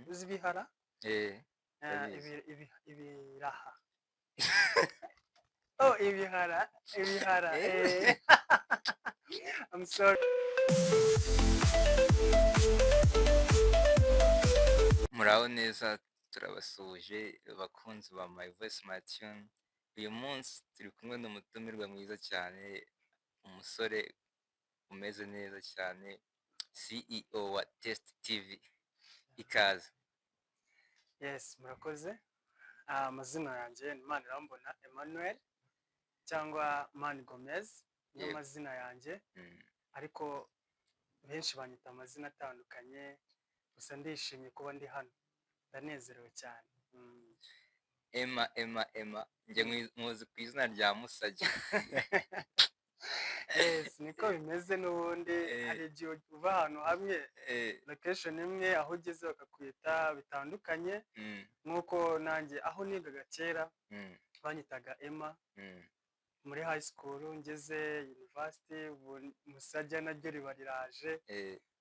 Uzi ibihara? Eh. Ah, Ndabizi. Ibiraha. Oh, ibihara, ibihara. Eh. Eh. I'm sorry. Muraho neza, turabasuhuje bakunzi ba My Voice My Tune. Uyu munsi turi kumwe n'umutumirwa mwiza cyane, umusore umeze neza cyane, CEO wa Test TV. Ikaze. Yes, murakoze. Ah, amazina yanjye ni Manirambona Emmanuel cyangwa Mani Gomez, niyo mazina yanjye, ariko benshi banyita amazina atandukanye, gusa ndishimye kuba ndi hano, ndanezerewe cyane. Emma, Emma, Emma, njye muzi ku izina rya Musajya. Yes, niko bimeze n'ubundi. Hari igihe uva ahantu hamwe, location imwe, aho ugeze bakakwita bitandukanye, nk'uko nanjye aho nigaga kera banyitaga Emma muri high school, ngeze university ubu Musajya naryo riba riraje.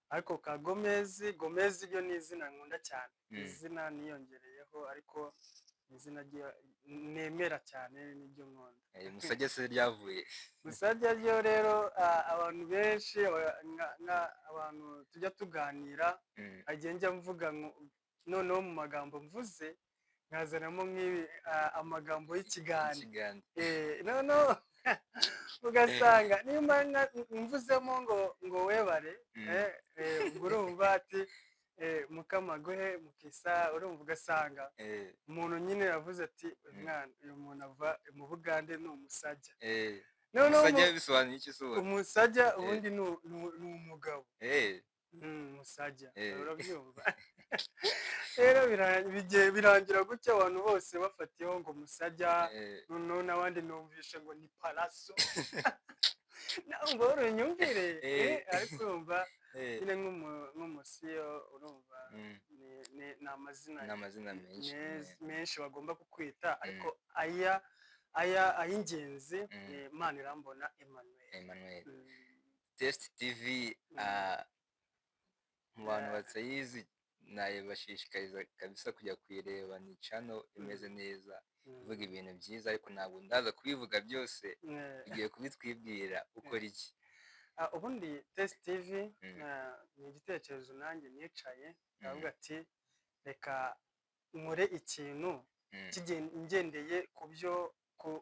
Ariko ka Gomez, Gomez ryo ni izina nkunda cyane. Izina niyongereyeho, ariko ni izina nemera cyane, niryo nkunda. Musajya se ryavuye? Musajya ryo rero, abantu benshi, abantu tujya tuganira, agiye njya mvuga ngo noneho mu magambo mvuze nkazanamo nk'ibi, amagambo y'ikigande. Ikigande. Noneho ugasanga nimba mvuzemo ngo webare, ubwo urumva ati mukamaguhe mukisa, urumva ugasanga umuntu nyine yavuze ati uyu mwana, uyu muntu ava mu Bugande, ni umusajya. Noneho Umusajya bisobanuye iki se ubundi? Umusajya ubundi ni umugabo. Musajya. Urabyumva rero, birangira gutya abantu bose bafatiyeho ngo musajya. Noneho n'abandi numvishe ngo ni paraso, numva urunyumvire. Ariko urumva nyine nk'umusiyo, urumva ni amazina Ni amazina menshi. menshi bagomba kukwita, ariko aya ay'ingenzi ni Manirambona Emmanuel. Emmanuel. Test TV, mu bantu batayizi nayibashishikariza kabisa kujya kuyireba. Ni channel imeze neza, ivuga ibintu byiza, ariko ntabwo ndaza kubivuga byose. Ugiye kubitwibwira, ukora iki? Ah, ubundi Test TV ni igitekerezo nanjye nicaye ndavuga ati reka nkore ikintu ngendeye ku byo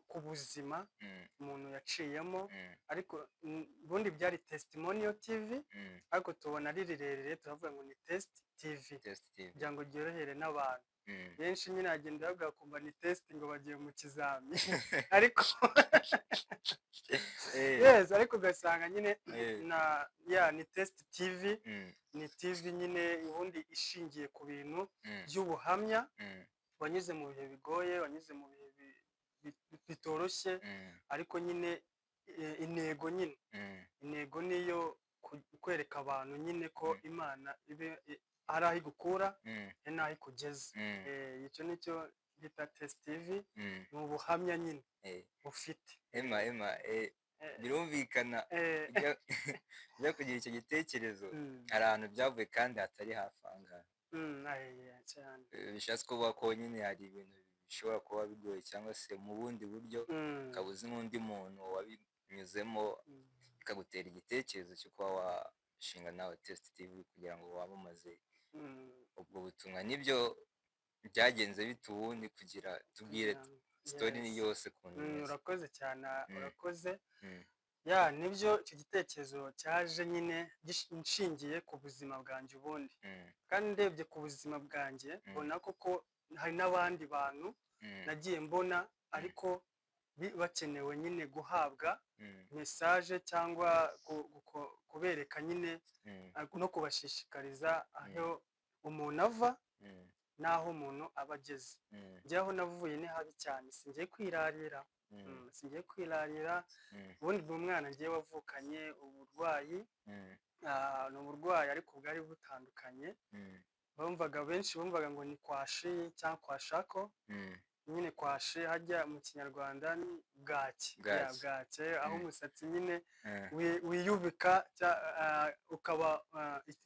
ku buzima umuntu yaciyemo. Ariko ubundi byari Testimonial TV, ariko tubona ari rirerire, turavuga ngo ni Test TV Test TV. kugira ngo ryorohere n'abantu benshi. Nyine agenda bavuga kumva ni test ngo bagiye mu kizami, ariko yes, ariko ugasanga nyine na ya ni Test TV. Ni TV nyine ubundi ishingiye ku bintu by'ubuhamya, wanyuze mu bihe bigoye, wanyuze mu bihe bitoroshye, ariko nyine intego nyine, intego niyo kwereka abantu nyine ko Imana ibe hari aho igukura, hari n'aho ikugeza. Icyo nicyo bita Test TV. Ni ubuhamya nyine bufite. Emma, Emma, birumvikana ujya kugira icyo gitekerezo, hari ahantu byavuye kandi hatari hafi aha ngaha. Cyane. Bishatse kuvuga ko nyine hari ibintu bishobora kuba bigoye cyangwa se mu bundi buryo ukaba uzi n'undi muntu wabinyuzemo, bikagutera igitekerezo cyo kuba washinga nawe Test TV kugira ngo wamamaze ubwo butumwa. Nibyo byagenze bite ubundi kugira tubwire story ni yose ukuntu imeze? Urakoze cyane, urakoze. Ya, nibyo, icyo gitekerezo cyaje nyine nshingiye ku buzima bwanjye ubundi, kandi ndebye ku buzima bwanjye mbona koko hari n'abandi bantu nagiye mbona, ariko bakenewe nyine guhabwa message cyangwa kubereka nyine no kubashishikariza aho umuntu ava n'aho umuntu aba ageze. Njye aho navuye ni habi cyane, singiye kwirarira. Singiye kwirarira. Ubundi ni umwana ngiye wavukanye uburwayi. Ni uburwayi ariko bwari butandukanye. Bumvaga, benshi bumvaga ngo ni kwashi cyangwa kwashako. Nyine kwashi hajya mu Kinyarwanda ni bwaki ya. Bwaki. Bwake aho umusatsi nyine wiyubika ukaba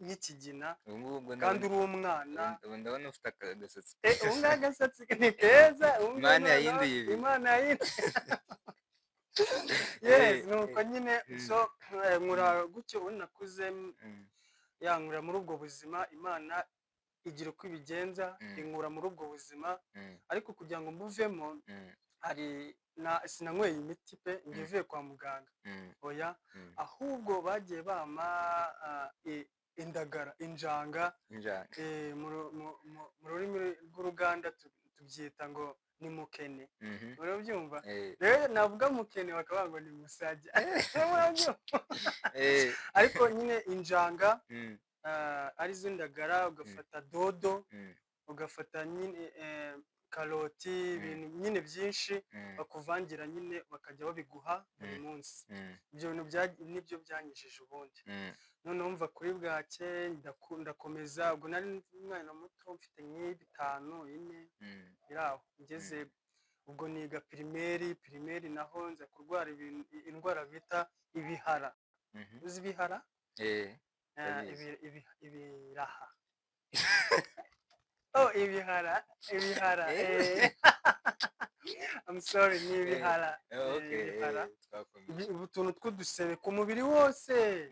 nk'ikigina Ubu ngubu ubwo kandi ndabona uri umwana. Ubu ndabona ufite agasatsi. Ubu ngubu agasatsi ni keza ubu ngubu. Imana Noneho yahinduye ibintu. Imana yahinduye, yes. Nuko nyine so nkura gutyo, ubundi nakuze yankura muri ubwo buzima. Imana igira uko ibigenza, inkura muri ubwo buzima. Ariko kugira ngo mbuvemo, hari na sinanyweye imiti pe ngo ivuye kwa muganga, oya. Ahubwo bagiye bampa indagara, injanga. Injanga. Mu rurimi rw'uruganda tubyita ngo ni mukene. Urabyumva? Eh. Rero navuga mukene bakavuga ngo ni musajya. Urabyumva? Eh. Ariko nyine injanga, arizo ndagara, ugafata dodo, ugafata nyine karoti, ibintu nyine byinshi bakuvangira nyine, bakajya babiguha buri munsi. Ibyo bintu nibyo byanyijije ubundi. Noneho mva kuri bwake, ndakomeza. Ubwo nari umwana muto, mfite nk'ibitanu, ine, iri aho ngeze. Ubwo niga primaire. Primaire naho nza kurwara indwara bita ibihara. Uzi ibihara? Eh, ndabizi. Ibiraha, oh, ibihara, ibihara. I'm sorry, ni ibihara. Ibihara. Twakomeje. Utuntu tw'udusebe ku mubiri wose.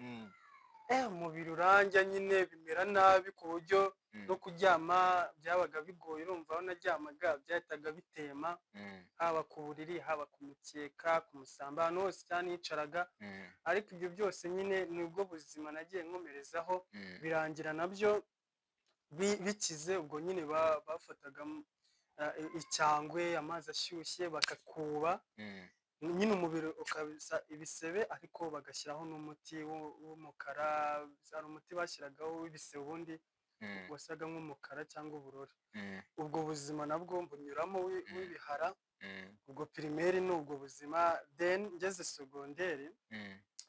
Umubiri urangya nyine, bimera nabi ku buryo no kuryama byabaga bigoye. Urumva, aho naryamaga byahitaga bitema, haba ku buriri, haba ku mukeka, ku musamba, ahantu hose cyane nicaraga. Ariko ibyo byose nyine nibwo buzima nagiye nkomerezaho. Birangira nabyo bikize. Ubwo nyine bafataga icyangwe, amazi ashyushye, bakakuba nyine umubiri ukabisa ibisebe, ariko bagashyiraho n'umuti w'umukara. Hari umuti bashyiragaho w'ibisebe ubundi wasaga nk'umukara cyangwa ubururu. Ubwo buzima nabwo mbunyuramo w'ibihara. Ubwo primaire ni ubwo buzima. Then ngeze segonderi,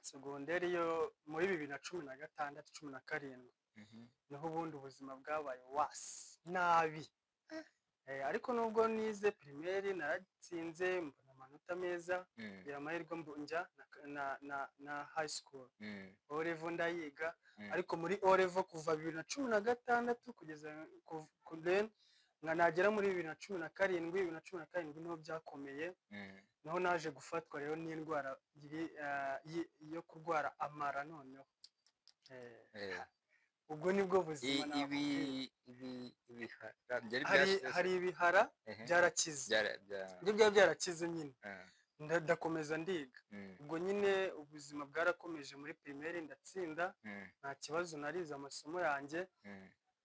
segonderi yo muri 2016, 17, niho ubundi ubuzima bwabaye wasi nabi. Ariko nubwo nize primaire naratsinze, mbona amanota meza, ngira amahirwe njya na high school, O level ndayiga. Ariko muri O level kuva 2016 kugeza then nka nagera muri 2017, 2017 niho byakomeye. Niho naje gufatwa rero n'indwara yo kurwara amara noneho. Ubwo nibwo buzima nakubwira. Ibi ibihara byari Hari byashize se? Hari ibihara byarakize. Ibyo byaba byarakize nyine. Ndakomeza ndiga. Ubwo nyine ubuzima bwarakomeje. Muri primaire ndatsinda, nta kibazo, narize amasomo yanjye.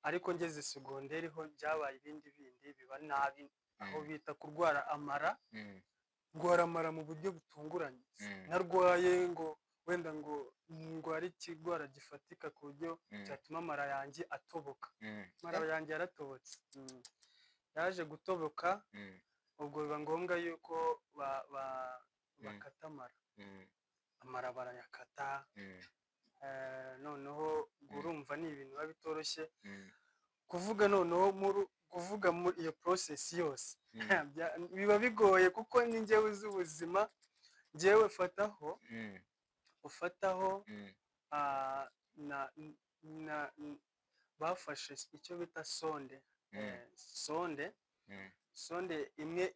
Ariko ngeze segonderi ho byabaye ibindi bindi, biba nabi, aho bita kurwara amara. Ndwara amara mu buryo butunguranye. Narwaye ngo wenda ngo ndware ikirwara gifatika ku buryo cyatuma amara yanjye atoboka. Amara yanjye yaratobotse. Yaje gutoboka. Ubwo biba ngombwa yuko bakata amara. Amara barayakata. Noneho ubwo urumva ni ibintu biba bitoroshye kuvuga. Noneho kuvuga muri iyo process yose biba bigoye, kuko ni njyewe uzi ubuzima njyewe fataho ufataho. Na bafashe icyo bita sonde. Sonde, sonde imwe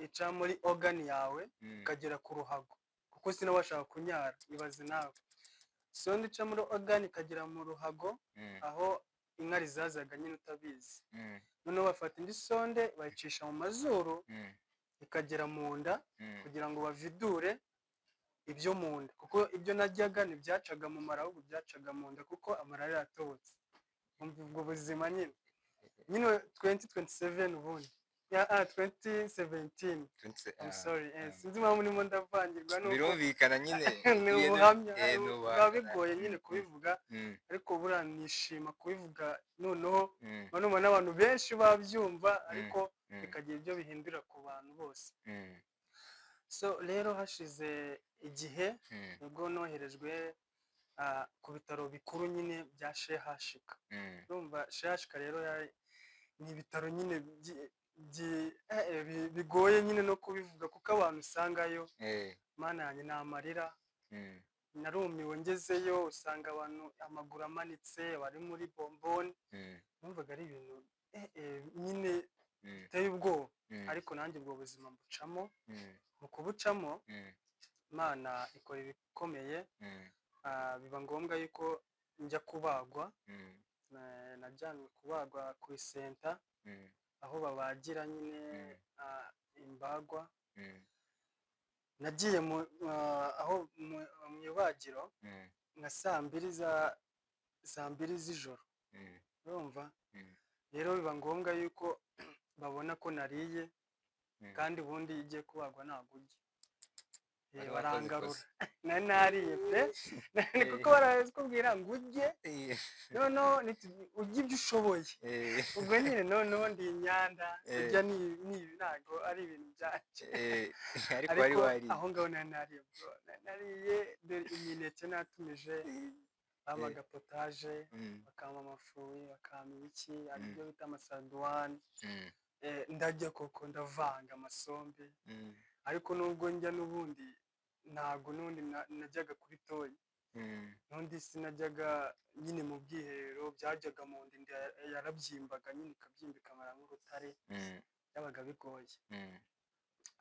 ica muri organ yawe ikagera ku ruhago, kuko sinabashaga kunyara. Ibaze nawe, sonde ica muri organ ikagera mu ruhago, aho inkari zazaga nyine utabizi. Noneho bafata indi sonde bayicisha mu mazuru, ikagera mu nda, kugira ngo bavidure ibyo mu nda, kuko ibyo najyaga ntibyacaga mu mara, ahubwo byacaga mu nda, kuko amara yari yatobotse. Umva ubwo buzima nyine 2027 ubundi ya 2017. I'm sorry, sinzi impamvu ndimo ndavangirwa nuko Birumvikana nyine. Ni ubuhamya. Ni Biba ubuhamya. bigoye nyine kubivuga, ariko buriya nishima kubivuga. Noneho mba numva n'abantu benshi babyumva, ariko bikagira ibyo bihindura ku bantu bose. So rero hashize igihe nibwo noherejwe ku bitaro bikuru nyine bya CHUK. Urumva CHUK rero ni ibitaro nyine bigoye nyine no kubivuga, kuko abantu usangayo, Mana yanjye, ni amarira. Narumiwe ngezeyo, usanga abantu amaguru amanitse, bari muri bomboni. Numvaga ari ibintu nyine biteye ubwoba. Ariko nanjye ubwo buzima mbucamo. Mu kubucamo, Imana ikora ibikomeye. Biba ngombwa yuko njya kubagwa. Najyanwe kubagwa ku isenta, aho babagira nyine imbagwa. Nagiye aho mu ibagiro nka saa mbiri z'ijoro. Urumva? Rero biba ngombwa yuko babona ko nariye, kandi ubundi iyo ugiye kubagwa ntabwo urya. Wari wakoze Barangarura. ikosa. Nari nariye pe, kuko barakubwira ngo urye, noneho urye ibyo ushoboye. Ubwo nyine noneho ndi inyanda, kurya ni ntabwo ari ibintu byanjye. Ariko wari Ariko wariye. aho ngaho nari nariye, bro. Nari nariye, dore imineke natumije, bampaga potage, bakampa amafruits, bakampa ibiki, hari ibyo bita amasaduwani. Ndarya koko, ndavanga amasombe. Ariko nubwo njya n'ubundi, ntabwo n'ubundi najyaga kuri toilet. N'undi sinajyaga nyine mu bwiherero, byajyaga mu nda, inda yarabyimbaga nyine, ikabyimba ikamera nk'urutare. Byabaga bigoye.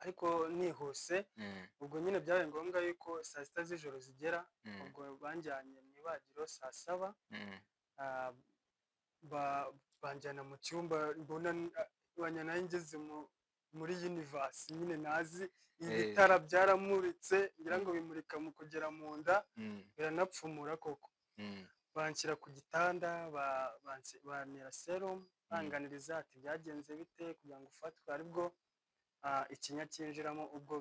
Ariko nihuse, ubwo nyine byabaye ngombwa yuko saa 6 z'ijoro zigera. Ubwo banjyanye mu ibagiro saa 7. Banjyana mu cyumba, mbona banjyana ngeze muri universe nyine nazi ibitara byaramuritse, ngira ngo bimurika mu kugera mu nda, biranapfumura koko. Banshyira ku gitanda, bantera serumu, banganiriza ati: "Byagenze bite kugira ngo ufatwe?" Aribwo ikinya cyinjiramo. Ubwo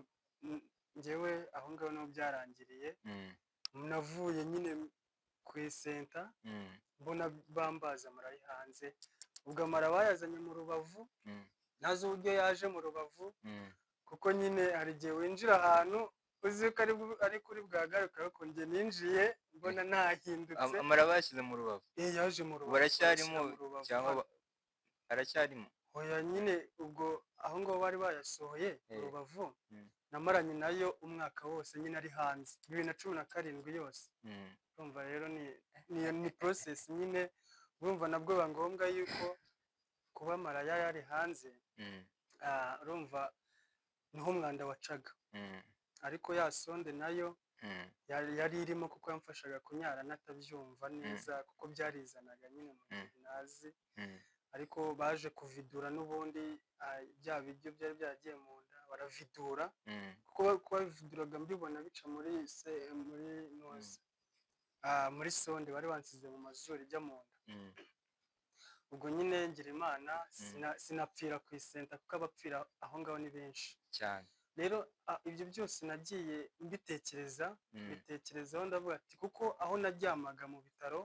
njyewe aho ngaho niho byarangiriye. Navuye nyine ku isenta, mbona bambaza amara ari hanze. Ubwo amara bayazanye mu rubavu, ntazi uburyo yaje mu rubavu, kuko nyine hari igihe winjira ahantu uzi ko ari kuri bwagaruka, ariko njye ninjiye mbona nahindutse. Amara bayashyize mu rubavu? Eh, yaje mu rubavu. Baracyarimo? Bayashyira mu rubavu. Cyangwa aracyarimo? Oya nyine, ubwo aho ngaho bari bayasohoye mu rubavu. Namaranye nayo umwaka wose nyine ari hanze, 2017 yose. Urumva rero ni process nyine. Urumva nabwo biba ngombwa yuko kuba maraya yari hanze, urumva niho umwanda wacaga. Ariko ya sonde nayo yari irimo, kuko yamfashaga kunyara natabyumva neza, kuko byarizanaga nyine mu gihe ntazi. Ariko baje kuvidura n'ubundi, bya biryo byari byaragiye mu nda baravidura, kuko kubaviduraga mbibona bica muri se muri noze, muri sonde bari bansize mu mazuru ijya mu nda. Ubwo nyine ngira Imana, sinapfira ku isenta, kuko abapfira aho ngaho ni benshi. Cyane. Rero ibyo byose nagiye mbitekereza, mbitekerezaho, ndavuga ati kuko aho naryamaga mu bitaro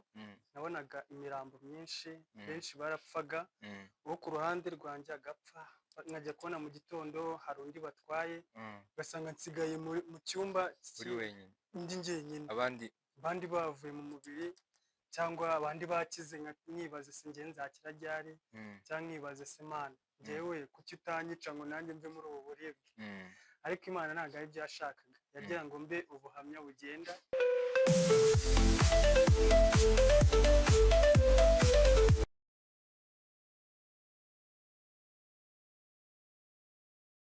nabonaga imirambo myinshi, benshi barapfaga, uwo ku ruhande rwanjye agapfa, nkajya kubona mu gitondo hari undi batwaye, ugasanga nsigaye mu cyumba uri wenyine. Ndi njyenyine. Abandi Abandi bavuye mu mubiri cyangwa abandi bakize, nkibaza se njye nzakira ryari? Cyangwa nkibaza se: "Mana, njyewe kuki utanyica ngo nanjye mve muri ubu buribwe?" Ariko Imana ntabwo ari byo yashakaga, yagira ngo mbe ubuhamya bugenda.